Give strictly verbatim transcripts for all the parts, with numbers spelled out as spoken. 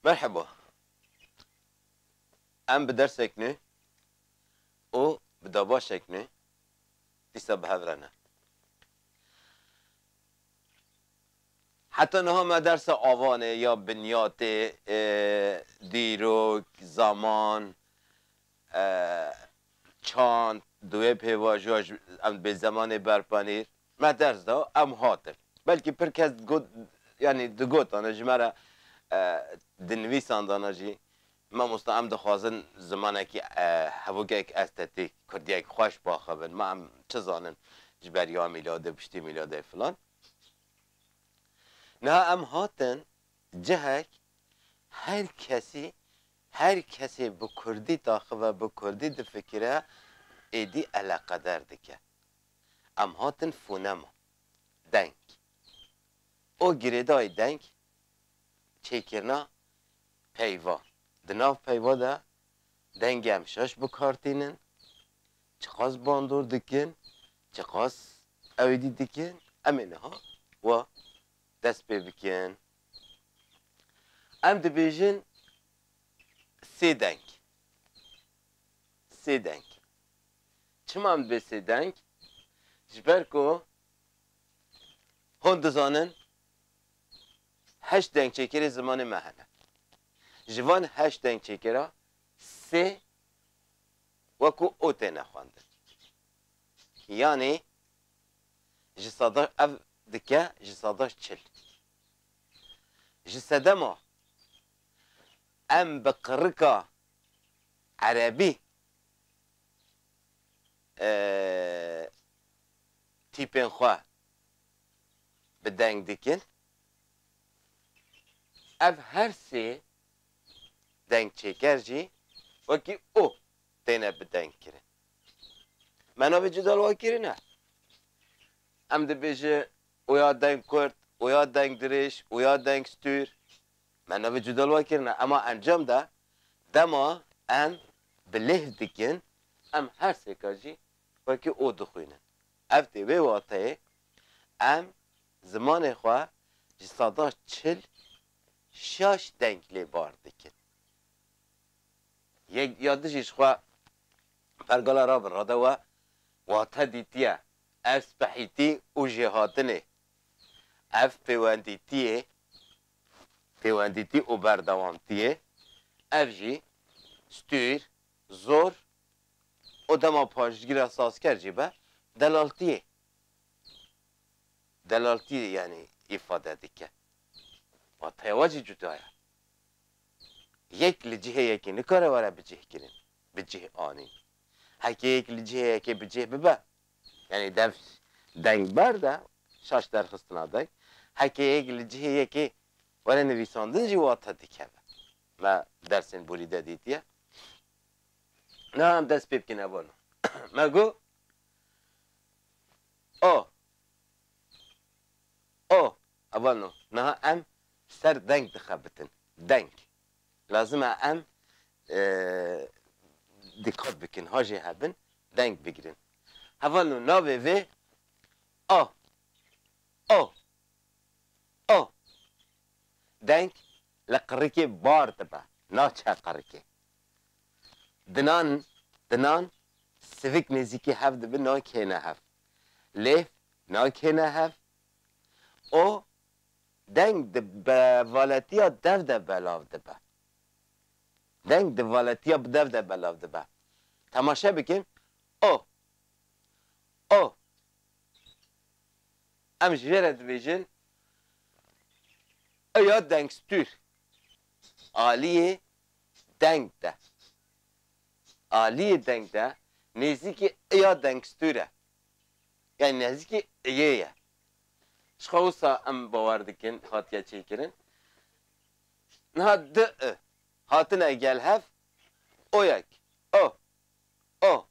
Merheba. Em bi dersek nû û bi dabaşek nû dîsa bi hev re ne. Heta niha me dersa avanê ya binyatê, e, dîrok, zaman, e, çand, di wê pêvajoya ji, em bê zemanê berpanîr, me ders da, em hatin. Belkî pir kes digot, yanî digotane ji me re, e, dinivîsandana jî, mamosta, em dixwazin zimanekî, e, hevokek estetîk, kurdiyek xweş baxivin. Ma em çi zanin ji beriya mîladê, piştî mîladê filan. Niha em hatin cihek her kesî, her kesê bi kurdî taxive, bi kurdî difikire, êdî eleqeder dike. Em hatin fonema, deng. O girêdayî deng çêkirina peyva. Di nav peyva de dengê em şaş bi kar tînin, çiqas bandor dikin, çiqas ewêdî dikin, em ê niha wa dest pê bikin. Em dibêjin sê deng. Sê deng. Çima em dibê sê deng? Ji ber ku hûn dizanin heşt dengçêkerê zimanê me hene. Ji van heşt dengçêkera sê wekû o têne xwendin. Yanî ji sada, ev dike ji sada çil. Ji sedema em bi qirika erebî, e, tîpên xwe bi deng dikin. Ev her sê dengçêker jî wekî o têne bi deng kirin. Me navê cuda li we kirine. Em dibêje oya deng kurt, oya deng dirêj, oya deng stûr. Me navê cuda li we kirine. Ema encam de dema em bi lêv dikin, em her sêka jî wekî o dixwînin. Ev tê wê wateyê em zimanê xwe ji sada çil şaş deng lê bar dikin. Yek ya dijî ji xwe pergala rabin rade we wate dîtiye. Ev spehîtî û jêhatinê. Ev pêwendîtiyê, pêwendîtî û berdewamtiyê. Ev jî stûr, zor û dema pajgîra sazker jî be, delaltiyê. Delaltiyê, yanî, îfade dike. Wateya we jî cuda ye. Yek li cihê yekê nikare were bi cih kirin, bi cih anîn. Heke yek li cihê yekê bi cih bibe, yanî dev deng berde, şaş derxistina deng, heke yek li cihê yekê were nivîsandin jî wate dikeve. Me dersên borî de dîtiye. Niha em dest pê bikin, hevalno. Me got, o. O, hevalno, niha em ser deng dixebitin. Deng. Lazim e em, e, dîqet bikin, ha jê hebin, deng bigirin. Hevalno, navê vê a. O. O. Deng li qirikê bar dibe, naçe qirikê. Dinan, dinan sivik nêzîkî hev dibi, nakêne hev. Lêv nakêne hev. O deng di be-, valetiya dev de belav dibe. Deng di valetiya bi dev de belav dibe. Temaşe bikin. O. O. Em ji vê re dibêjin, eya dengstûr. Aliyê deng de. Aliyê deng de nêzîkî eya dengstûr e. Yani nêzîkî eyê ye. Ji xwe wisa em bawer dikin hatiye çêkirin. Niha di i hatine gel hev, o yek, o, o.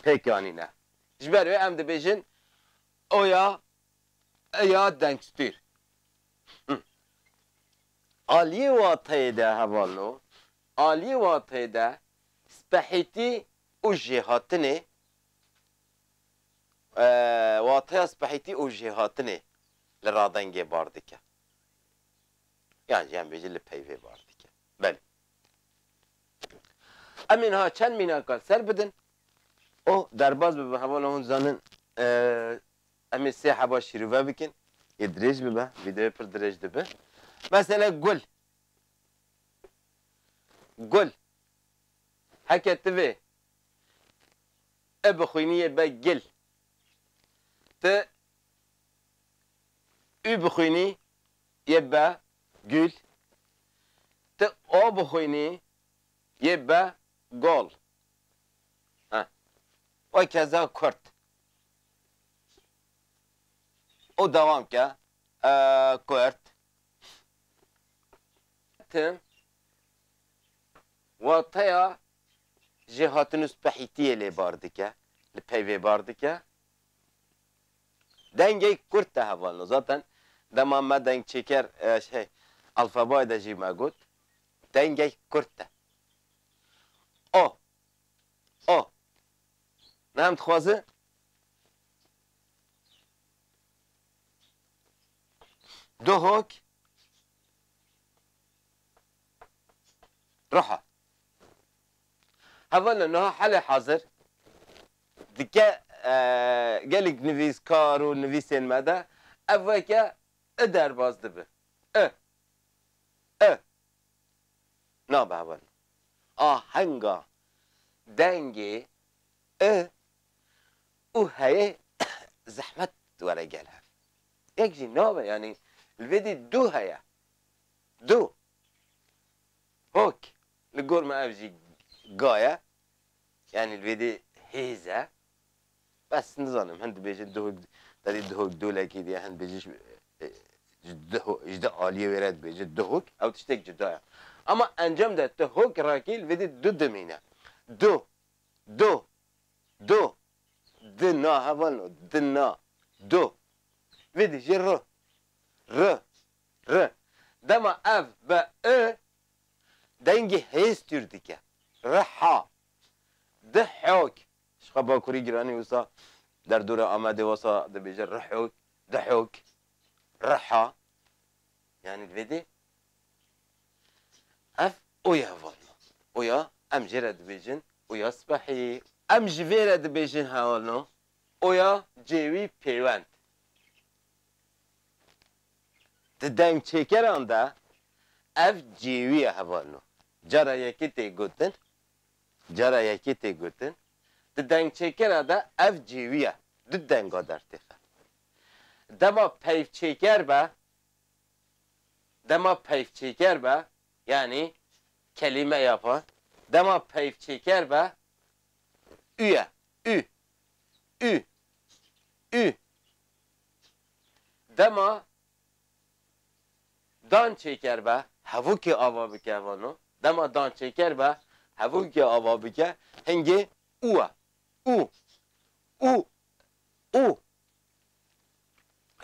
Pêk anîne. Ji ber wê em dibêjin oya, eya dengstûr. Hı. Aliyê wateyê de hevalno, aliyê wateyê de spehîtî û jêhatinê, e, wateya spehîtî û jêhatinê li radengê bar dike. Yan jî em bêjin li peyvê bar dike. Belê. Em ê niha çend mînaka li ser bidin. O derbaz bibe, hevala hûn zanin, e, em ê sê heba şîrove bikin. Ê dirêj bibe, vîdeoyê pir dirêj dibe. Mesele gul. Gul. Heke tu vê i bixwînî yê be gil. Tu ü bixwînî yê be gül. Tu o bixwînî yê be gol. Ha. O keza kurt. O dewam ke. E, kurt. Tim. Wateya jêhatin û spehîtiyê lê bar dike, li peyvê bar dike. Dengê kurt e hevalno. Zaten dema me dengçêker, e, şey, alfabayê de jî me got, dengê kurt e. O. O. Ne em dixwaze? Duhok. Riha. Hevalno niha helê hazir dike, e, gelek nivîskar û nivîsên me de ev weke i derbas dibe. I. I. Nabe hevalno. Ahenga dengê i û heyê zehmet were gel hev. Yek jî nabe, yanî li vê dî du heye. Du. Hok. Li gor me ev jî ga ye. Yanî li vê dî hêz e. Bes nizanim, hin dibêjin duhok, derî duhok dolekî diye, hin dibêjin ji, e, ji duho-, ji di aliyê wê re dibêjin duhok, ew tiştek cuda ye. Ama encam de tu hok rakî li vê dî du dimîne. Du, du, du, di na hevalno, di na, du. Vê dî jî ri, ri, ri. Dema ev be i, dengê hêz tûr dike. Riha. Dihok. Ji xwe Bakurî giranî wisa derdora Amedê wisa dibêje rihok, dihok, riha. Yanî li vê dê ev oya hevalno. Oya em jê re dibêjin oya spehî. Em ji vê re dibêjin hevalno oya cêwî pêwend. Di dengçêkeran de ev cêwî ye hevalno. Cara yekê tê gotin, cara yekê tê gotin. Di dengçêkera de ev cêwî ye. Du denga dertêxe. Dema peyvçêker be, dema peyvçêker be, yanî kelîme yapan, dema peyvçêker be, ü ye. Ü. Ü. Ü. Dema dan çêker be, hevokê ava bike vano. Dema dan çêker be, hevokê ava bike, hingê û e. Û. Û. Û.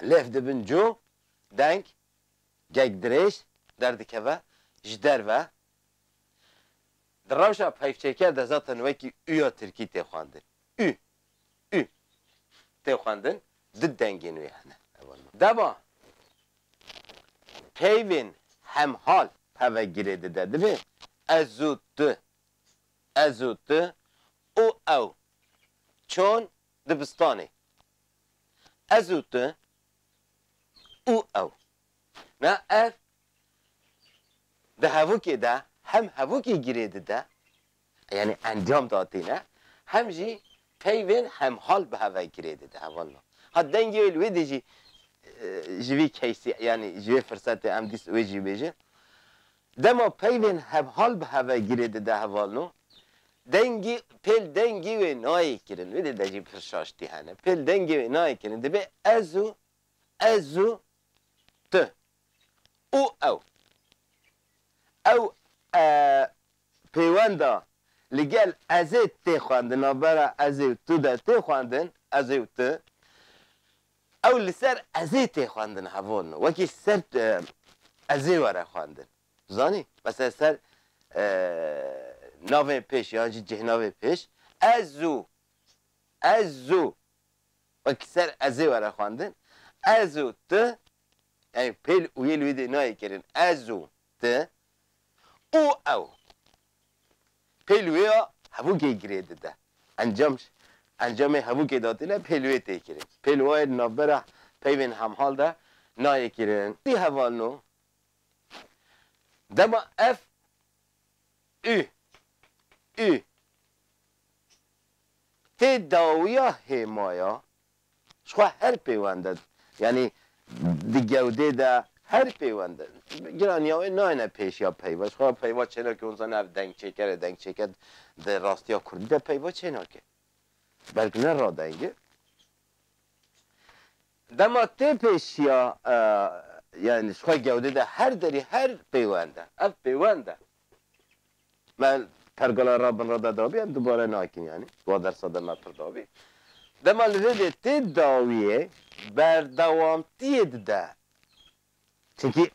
Lêv dibin cu, deng, gek dirêj, derdikeve, ji derve. Di rewşa peyvçêker de zaten wekî û ya tirkî tê xwendin. Û. Û. Tê xwendin, du dengên wê hene. Dema peyvên hemhal heve girê dide, divê ez û tu, ez û tu û ew çon dibistanê. Ez û tu û ew. Na ev di hevokê de hem hevokê girê dide, yanî encam datîne, hem jî peyvên hemhal bi heve girê dide, hevalno. Ha dengê wê li wê dê jî, e, ji vî keysî, yanî ji vê firsetê em dîs wê jî bêjin. Dema peyvên hemhal bi heve girê dide, hevalno, dengî, pêl dengî wê nayê kirin. Wê dê de jî pir şaştî hene. Pêl dengê wê nayê kirin. Dibê ez û, ez û tu. Û ew. Ew, e, pêwenda li gel ezê tê xwendin, navbera ezê û tu de tê xwendin, ezê û tu. Ew li ser ezê tê xwendin, hevalno. Wekî ser, e, ezê were xwendin. Zanî? Mesela ser, e, navên pêş yan jî cih navê pêş. Ez û, ez û. Wekî ser ezê were xwendin. Ez û tu, Yanî pêl û yê li wê dê nayê kirin. Ez û ti û ew. Pêl wê ya hevûkê girê dide. Encam, encamê hevûkê datîne pêl wê tê kirin. Pêl wayê di navbera peyvên hemhal de nayê kirin. Dî hevalno, dema ev û, û tê dawiya hêmaya, ji xwe her pêwende, yanî di gewdê de her pêwende. Giraniya wê nayêne pêşiya peyva. Ji xwe peyva çênake, hûn zanî ev dengçêker e, dengçêker di rastiya kurdî de peyva çênake. Belk ne radeng e. Dema tê pêşiya, e, yanî ji xwe gewdê de her derî her pêwende. Ev pêwende. Me pergala rabin re de dabî, em dubare nakin yanî. Wa dersa de me pir dabî. Dema li vê dê tê dawiyê berdewamtiyê dide. Çimkî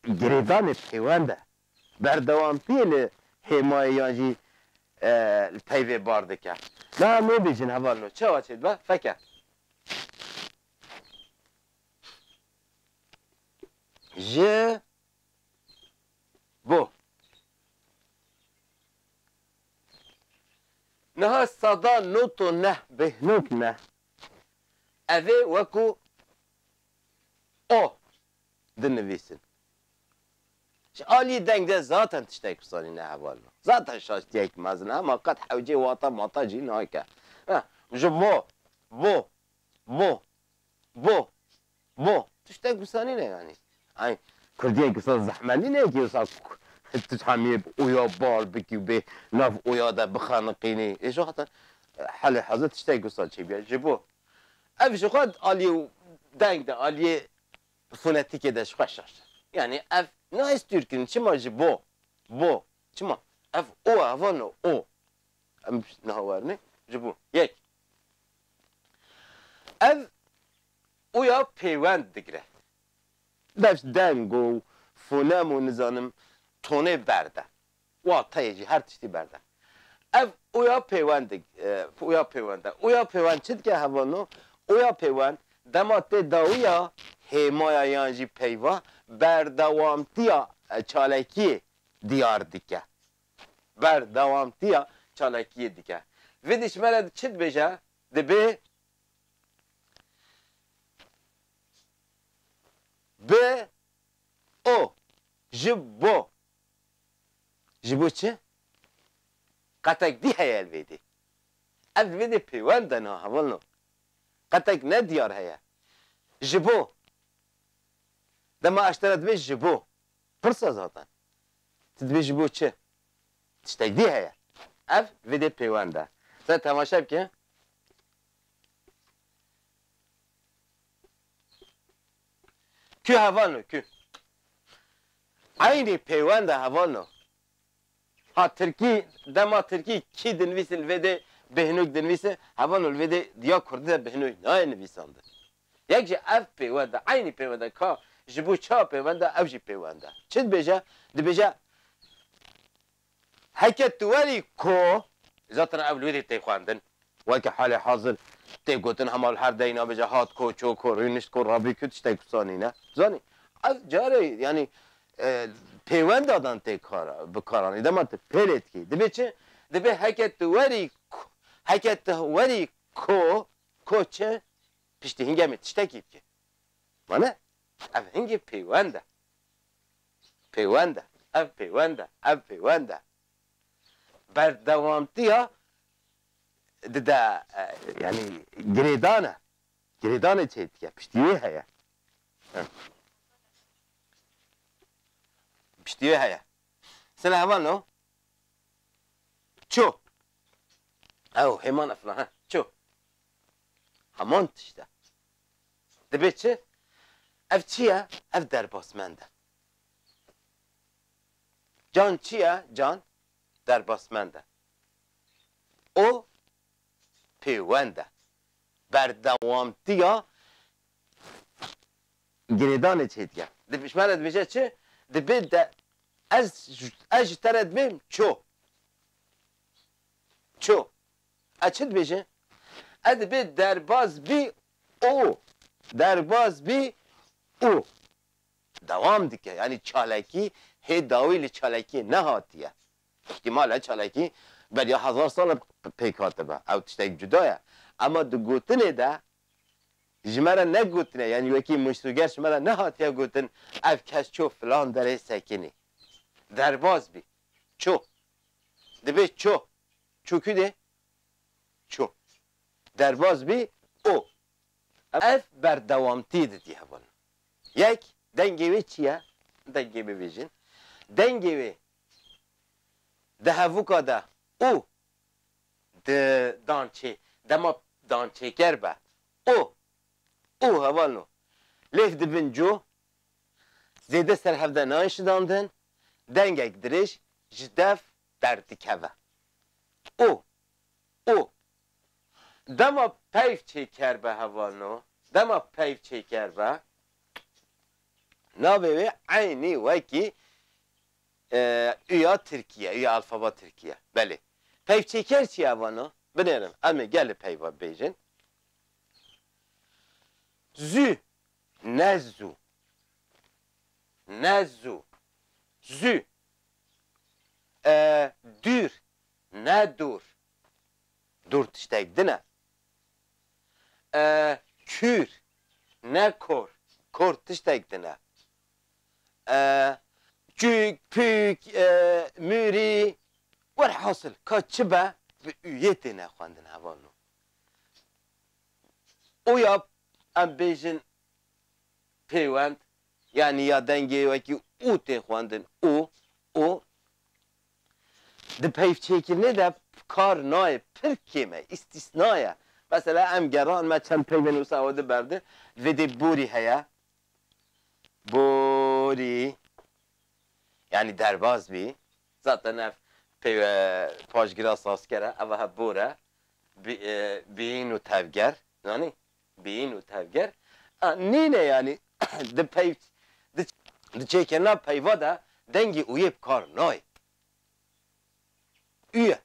girêdanê pêwend e. Berdewamtiyê li hêmayê yan jî, e, li peyvê bar dike. Na em ê bêjin hevalno. Çawa çêdibe? Feke. Ji bo. Niha sada noto neh, bêhnok ne. Ev ê wekû o dinivîsin. Ji aliyê deng de zaten tiştek wisa nîne hevalno. Zaten şaştiyek mezin e, hema qet hewcê wata mata jî nake. Heh, ji bo, bo, bo, bo, bo. Tiştek wisa nîne yanî. Ay, kurdiyek wisa zehmet nîne ki wisa k-, tu hemiyê bi uya bar bikî û bê nav uya de bixeniqînî. Ê, ji xatir, e, helê hazir tiştek wisa çêbiya. Ji bo. Ev ji xwe aliyê deng de, aliyê fonetîkê de ji xwe şaş e. Yanî ev nayê stûr kirin. Çima ji bo? Bo. Çima? Ev o, evan o. Em niha werine ji bo. Yek. Ev o ya pêwend digire. Dev deng û fonem û nizanim tonê berde. Wateyê jî her tiştî berde. Ev oya pêwend dik-, e, oya pêwend e. Oya pêwend çi dike hevalno? Oya pêwend dema tê dawiya hêmaya yan jî peyva berdewamtiya, e, çalakiyê diyar dike. Berdewamtiya çalakiyê dike. Vê dişmene çi dibêje? Dibê bi o. Ji bo. Ji bo çi? Qetek dî heye li vê dê. Ev li vê dê pêwend e niha hevalno. Qetek ne diyar heye. Ji bo. Dema ez ji te re dibê ji bo. Pirsa zaten. Tu dibê ji bo çi? Tiştek dî heye. Ev vê dê pêwend e. Sen temaşe bike. Kû hevalno, kû. Eynî pêwend e hevalno. Ha tirkî, dema tirkî kî dinivîsin, li vê dê bêhnûk dinivîsin, hevalno li vê dê ya kurdî de bêhnûk nayê nivîsandin. Yek jî ev pêwend e, eynî pêwend e, ka ji bo çawa pêwend e, ew jî pêwend e. Çi dibêje? Dibêje, heke tu werî ko, zaten ev li wê dê tê xwendin. Weke halê hazir tê gotin, hema li her deyna bêje hat ko, ço ko, rûnişt ko, rabî ko, tiştek wisa nîne. Zanî, ev carê, yanî, e, pêwenda dan tê kara, bi karanî. Dema tu pêlê dikî. Dibê çi? Dibê heke tu werî ko, heke tu werî ko, ko çi? Piştî hingemê tiştekî dike. Mane? Ev hingê pêwend e. Pêwend e. Ev pêwend e. Ev pêwend e. Berdewamtiya dide, e, yanî girêdan e. Girêdanê çê dike. Piştî wê heye. Hı. Piştî wê heye. Sila hevalno. Ço. Ew, hêman efna, he. Ço. Heman tişt e. Dibê çi? Ev çi ye? Ev derbasmend e. Can çi ye? Can derbasmend e. O pêwend e. Berdewamtiya girêdanê çêdike. Di pişmane dibêje çi? Dibê de ez, ez ji te re dibêm ço. Ço. Ez çi dibêje? Ez dibê derbaz bî û. Derbaz bî û. dewam dike. Yanî çalakî hê dawî li çalakiyê nehatiye. Îhtîmal e çalakî beriya hezar sal e p-, pêk hatibe. Ew tiştek cuda ye. Ema di gotinê de ji me re negotine, yanî wekî muştûger ji me re nehatiye gotin, ev kes çû filan derê sekinî. Derbas bî. Çû. Dibê çû. Çû kû dê? Çû. Derbas bî û. Ev berdewamtî didî hevalno. Yek, dengê wê çi ye? Dengê bibêjin. Dengê wê di hevûka de û di dançê, dema dançêker be û, û hevalno, lêv dibin cû, zêde ser hev de nayên şidandin, dengek dirêj ji dev derdikeve. Û, û, dema peyv çêker be hevalno, dema peyv çêker be, navê wê eynî wekî, e, uya Tirkiye, uya alfaba Tirkiye. Belê. Peyv çêker çi ye hevalno? Binêrin, em ê gelê peyva bêjin. Zû, ne zû. Ne zû. Zû. E, dûr, ne dûr. Dûr tiştek din e. E, kûr, ne kor. Kor tiştek din e. E, çûk, pûk, e, mûrî, werhasil, ka çi be, bi uyê têne xwendin hevalno. Û ya em bêjin pêwend, yanî ya dengê wekî û tê xwendin û, û di peyvçêkirinê de kar nayê, pir kêm e, îstîsna ye. Mesela em geran me çend peyvên wisa ew di berdin, vê dê borî heye. Borî. Yanî derbas bî. Zaten ev peyve pajgira sazker e. Ev he bor e. Bi-, e, bîn û tevger. Zanî? Bîn û tevger. A, nîne yanî. Di peyv-, di, di çêkirina peyva de dengê uyê bi kar nayê. Uye.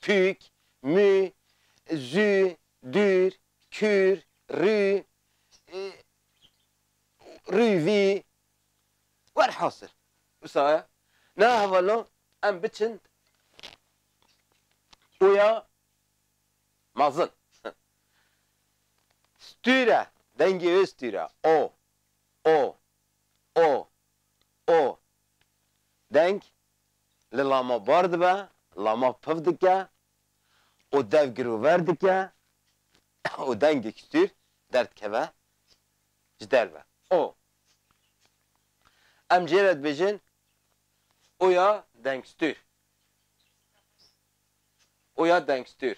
Pûk, mû, zû, dûr, kûr, rû, e, rûvî, werhasil. Wisa ye. Na hevalno em biçin oya mezin. Stûre, dengê wê stûre. O, o, o, o. Deng li lama bar dibe, lama piv dike û dev girover dike û dengek stûr derdikeve ji derve. O. Em jê re dibêjin oya dengstûr. Oya dengstûr.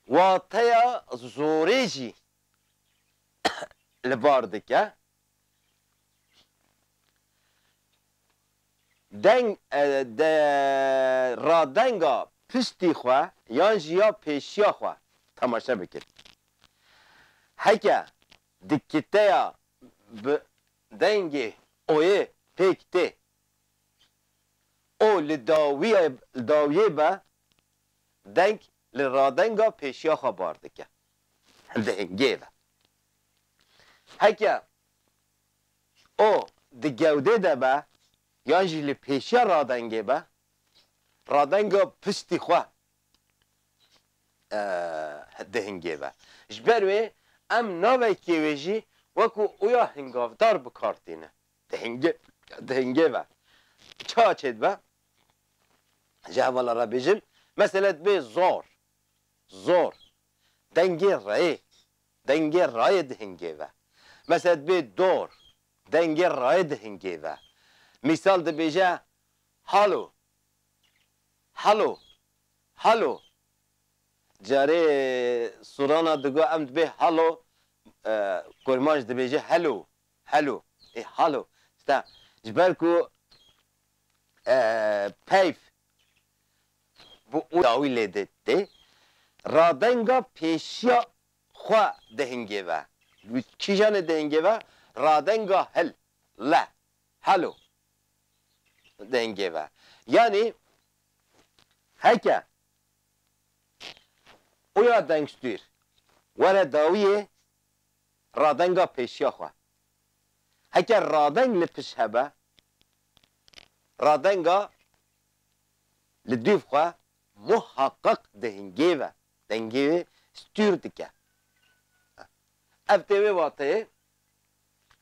Wateya zorê jî li bar dike. Deng, e, de, radenga piştî xwe yan jî ya pêşiya xwe temaşe bikin. Heke di kiteya bi dengê oyê pêk tê û li dawiyê, dawiyê be, deng li radenga pêşiya xwe bar dike. Di hingê ve. Heke o di gewdê de be, yan jî li pêşiya radengê be, radenga piştî xwe, e, di hingê ve. Ji ber wê em navekê wê jî wekû oya hingavdar bi kar tîne. Di hingê, di hingê ve. Çawa çêdibe? Ji hevala re bêjim. Mesele dibê zor. Zor. Dengê reyê. Dengê rayê di hingê ve. Mesele dibê dor. Dengê rayê di hingê ve. Mîsal dibêje halo. Halo. Halo. Carê surana digo em dibê halo, e, kurmanc dibêje helo. Helo. Ê halo. Îşte ji ber ku, e, peyv bi û dawî lê de tê, radenga pêşiya xwe di hingê ve. Kîjanê di hingê ve? Radenga hil. Le. Helo. Di hingê ve. Yanî heke oya dengstûr were dawiyê radenga pêşiya xwe. Heke radeng li pişt hebe, radenga li dûv xwe muhaqqeq dihingê ve, dengê wê stûr dike. Ev tê wê wateyê,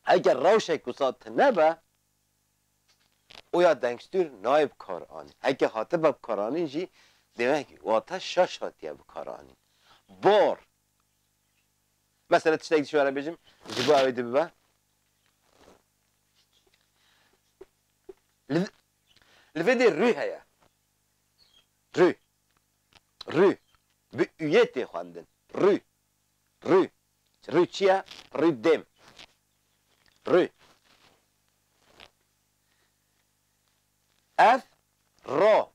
heke rewşek wisa tune be, oya dengstûr nayê bi kar anîn. Heke hatibe bi kar anîn jî, demek wate şaş hatiye bi kar anîn. Bor. Mesela tiştek ji we re bêjim, ji bo ew ê dibibe. Li, li vê dê rû heye. Rû. Rû. Bi ûyê tê xwendin. Rû. Rû. Rû çi ye? Rû dêm. Rû. Ev ro.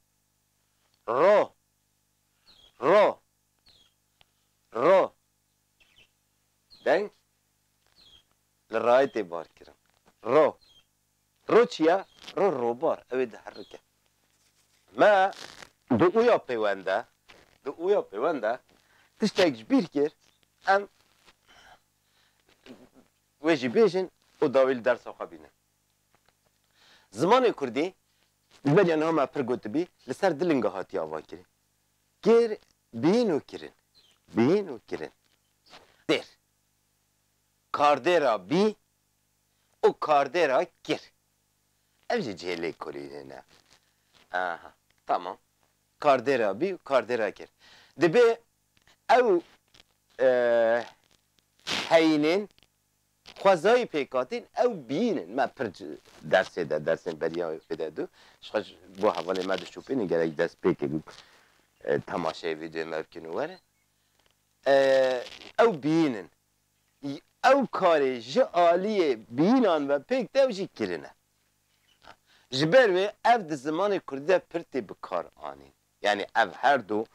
Ro. Ro. Ro. Deng li rayê tê bar kirin. Ro. Ro çi ye? Ro robar. Ew ê diherike. Me di uya pêwende, di uya pêwende tiştek ji bîr kir. Em wê jî bêjin û dawî li dersa xwe bînin. Zimanê kurdî, ji beriya niha me pir gotibî, li ser du linga hatiye avakirin. Kir, bîn û kirin. Bîn û kirin. Dêr. Kardêra bî û kardêra kir. Ev jî cihê lêkolînê ne. Aha, tamam. Kardêra bî û kardêra kir. Dibê ew, e, heyînên xwezayî pêk hatîn, ew bîn in. Me pir c-, dersê de, dersên beriya wê de dû, ji xwe ji bo hevalê me dişopînin, gerek destpêkê bû, e, temaşeyê vîdeoyê me bikin û werin. E, ew bîn in. Ew karê ji aliyê bînan ve pêk de ew jî kirine. Ji ber wê ev di zimanê kurdî de pir tê bi kar anîn. Yanî ev her du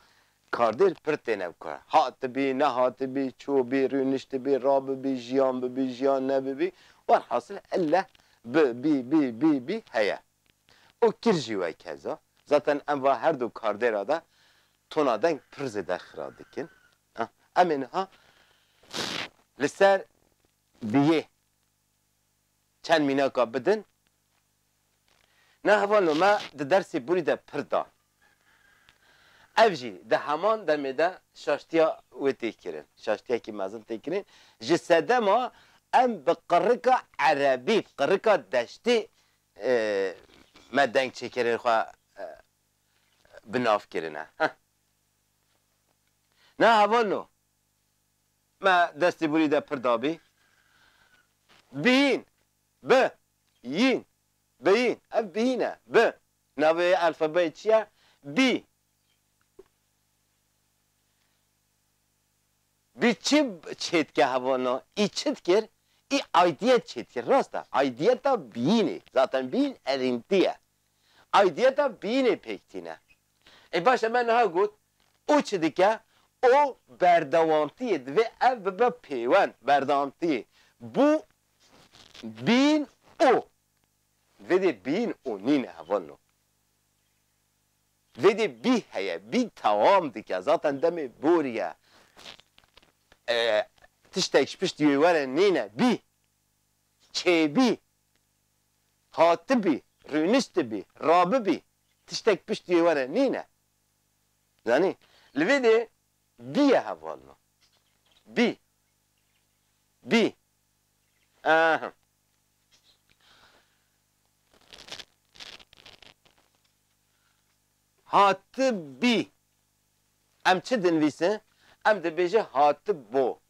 kardêr pir têne bi kar. Hatibî, nehatibî, çûbî, rûniştibî, rabibî, jiyan bibî, jiyan nebibî. Werhasil elle bi, bî, bî, bî, bî heye. Û kir jî wek keza. Zaten em va her du kardêra de tona deng pir zêde xira dikin. Ha, em ê niha li ser biyê çend mînaka bidin. Na hevalno me di dersê borî de pir da. Ev jî di heman demê de şaştiya wê tê kirin. Şaştiyekî mezin tê kirin. Ji sedema em bi qirika erebî, qirika deştî, e, me deng çêkirên xwe, e, bi nav kirine. Heh. Na hevalno, me destê borî de pir dabî. Bîn, bi, yîn, biyîn. Ev biyîn e. Bi. Navê alfabeyê çi ye? Bî. Bî çi çêdike hevalno? Î çi dikir? Î aydiyet çêdikir. Rast e. Aydiyeta biyînê. Zaten biyîn erîntî ye. Aydiyeta bînê pêk tîne. Ê baş e, me niha got, û çi dike? O berdewamtiyê, divê ev bibe pêwend, berdewamtiyê. Bû, bîn, o. Vê dê bîn û nîne hevalno. Vê dê bî heye, bî tewam dike. Zaten demê borî ye. E, tiştek ji piştî wê were nîne. Bî. Çêbî, hatibî, rûniştibî, rabibî, tiştek piştî were nîne. Zanî? Li vê dê bî ye hevalno. Bî. Bî. Aha. Hatibî. Em çi dinivîsin? Em dibêje hatibo.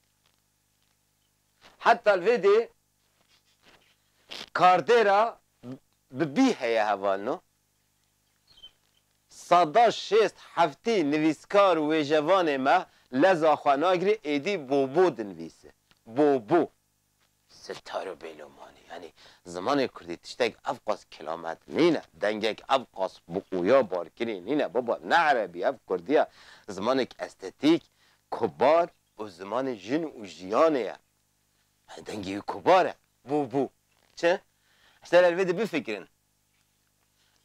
Heta li vê dê kardêra bi bî heye hevalno. Sada şêst heftî nivîskar û wêjevanê me leza xwe nagirê, êdî bobo dinivîse. Bobo. Sitar û bêlomanî. Yanî zimanê kurdî tiştek ev qas kilamet nîne. Dengek ev qas bi uya barkirî nîne. Baba, ne erebî, ev kurdî ye. Zimanek estetîk, kubar û zimanê jin û jiyanê ye. Dengê wî kubar e. Bû, bû. Çi? Îşte li vê de bifikirin.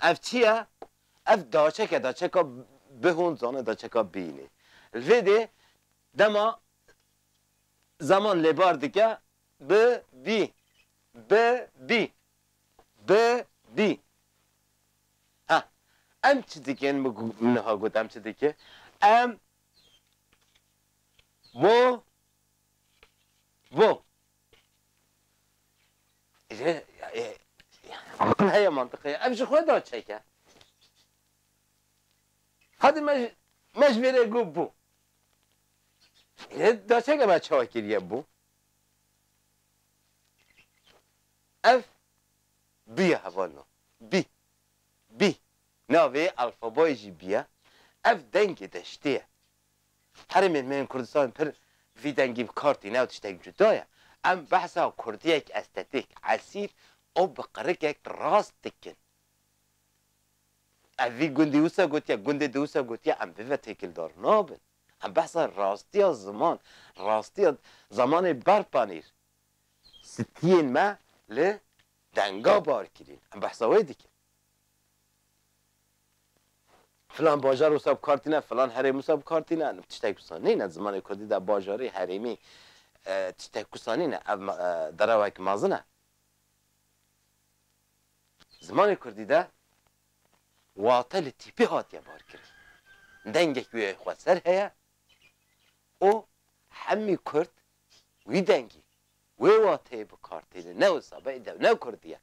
Ev çi ye? Ev daçek e, daçeka bi hûn zane, daçeka bînê. Li vê de dema zaman lêbar dike, bi, bî. Bi, bî. Bi, bî. Ha. Em çi dikin? Min gu-, min niha got em çi dikin? Em bo, bo. Ê, e, e, aqil heye, mantiq heye. Em ji xwe da çeke. Hadi me ji, me ji vê re got bû. Ê, da çeke me çawa kiriye bû? Ev bî ye hevalno. Bî. Bî. Navê alfabayê jî bî ye. Ev dengê deştê ye. Herêmên me yên Kurdistanê pir vî dengî bi kar tîne, ew tiştek cuda ye. Em behsa kurdiyek estetîk, esîr û bi qirikek rast dikin. Ev vî gundî wisa gotiye, gundê di wisa gotiye, em bi ve têkildar nabin. Em behsa rastiya ziman, rastiya zemanê berpanîr, stiyên me li denga bar kirîn. Em behsa wê dikin. Filan bajar wisa bi kar tîne, filan herêm wisa bi kar tîne, em tiştek wisa nîne. Zimanê kurdî de bajarî, herêmî, e, tiştek wisa nîne. Ev ma-, e, derewek mezin e. Zimanê kurdî de wate li tîpî hatiye barkirin. Dengek wî xweser heye û hemî kurd wî dengî, wê wateyê bi kar tînin. Ne wisa be, îde ne kurdî ye.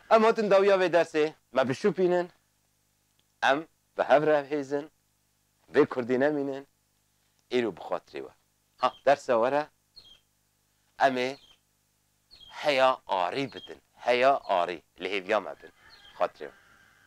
Em hatin dawiya vê dersê, me bişopînin, em bi hev re hêzin, bê kurdî nemînin, îro bi xatirê we. Ha, dersa we re em ê heya arî bidin. Heya arî. Li hêviya me bin. Xatirê we.